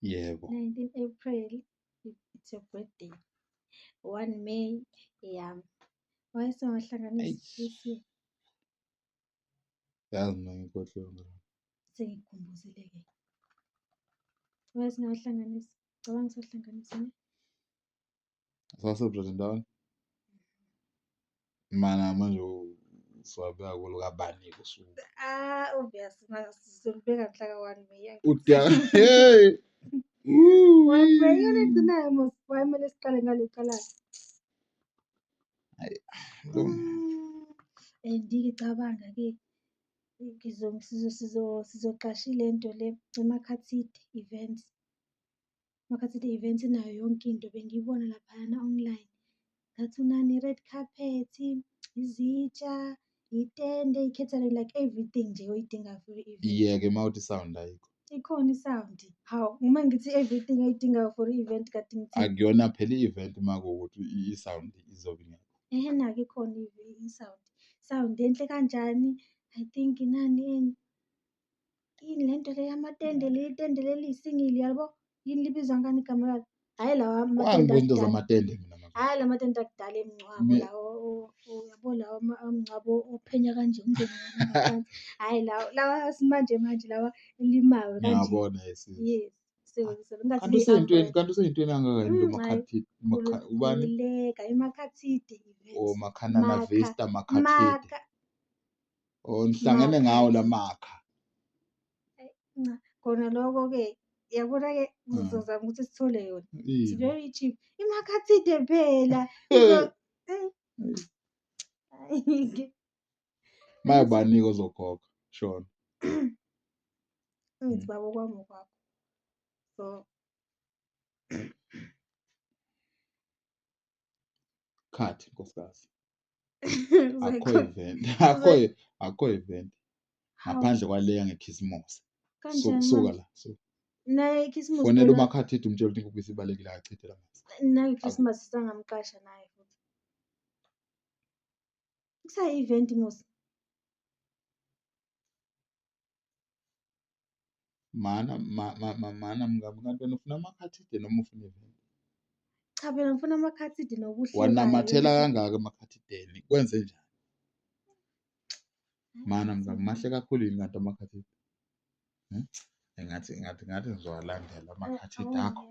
Yebo. 19 April, it's your birthday. 1 May, eyami. Why singahlanganisi Eish. this year? Yazi mina ngikhohliwe ngalo. Sengikukhumbuzile-ke. Why singahlanganisi? Cabanga sohlanganisa ne? Sasebhele ndawonye. Mana manje siwabeka kolukabani-ke usuku. Ah, obvious. Sizolubeka mhla ka-1 May. Uda hey. One May iyona egcinayo mos. Why kumele siqale ngale qalayo? Hayi. And-ke cabanga-ke sizoqasha ile nto le eMakhathide Events. Makhathide Events inayo yonke into bengiyibona laphayana online. Ngathi unani i-red carpet, izitsha, itende, i-catering, like everything nje oyidingayo for i-event. Iyeke uma uthi sound ayikho. Ikhona i-sound. Hawu, uma ngithi everything oyidingayo for i-event kade ngithini? Akuyona phela i-event uma kuwukuthi i-sound izobe ingekho. Ehena-ke ikhona i-sound. Sound enhle kanjani? I think nani enye. Yini lento le yamatende le itende leli isingili yabo? Yini libizwa ngani igama lalo? Hhayi lawa amatende Wangibuza into akudala. zamatende mina manje. Hhayi la matende akudala emngcwabo lawa yabo lawa omngcwabo ophenya kanje ungene ngaphansi. Hhayi lawa lawa asimanje manje lawa elimayo kanje. Ngiyabona yes. Yes. Ngathi Kanti useyintweni, kanti useyintweni kangaka yini lo Hhayi. Makhathide ubani? Khululeka iMakhathide O Events. Makhanana Makha Vista Makhathide. Makha O nihlangene ngawo la makha. Nca, khona lokho-ke yabona-ke sizozama ukuthi sithole yona. It's Yini? very cheap. IMakhathide phela. Hhayi-ke. Maye banika ozokhokha shona. Ngithi baba okwami okwakho. So Khathi nkosikazi. Akho event. Akho akho event. Ngaphandle kwaleya ngekhisimusi. Kanjani Suka manje? la. Suka. Naye ikhisimusi Fonela phela uMakhathide umtshele ukuthi inkukhu isibalekile akachithe la manzi. naye ikhisimusi sangamqasha naye futhi. Kusayi-event mos. Mana mana mngami kanti wena ufuna amakhathide noma ufuna event? Cha phela ngifuna amakhathide nobuhle bayo. Wanamathela kangaka emakhathideni kwenze njani? Mana mngami mahle kakhulu yini kanti amakhathide? Engathi ngathi ngathi ngizowalandela amakhathide akho.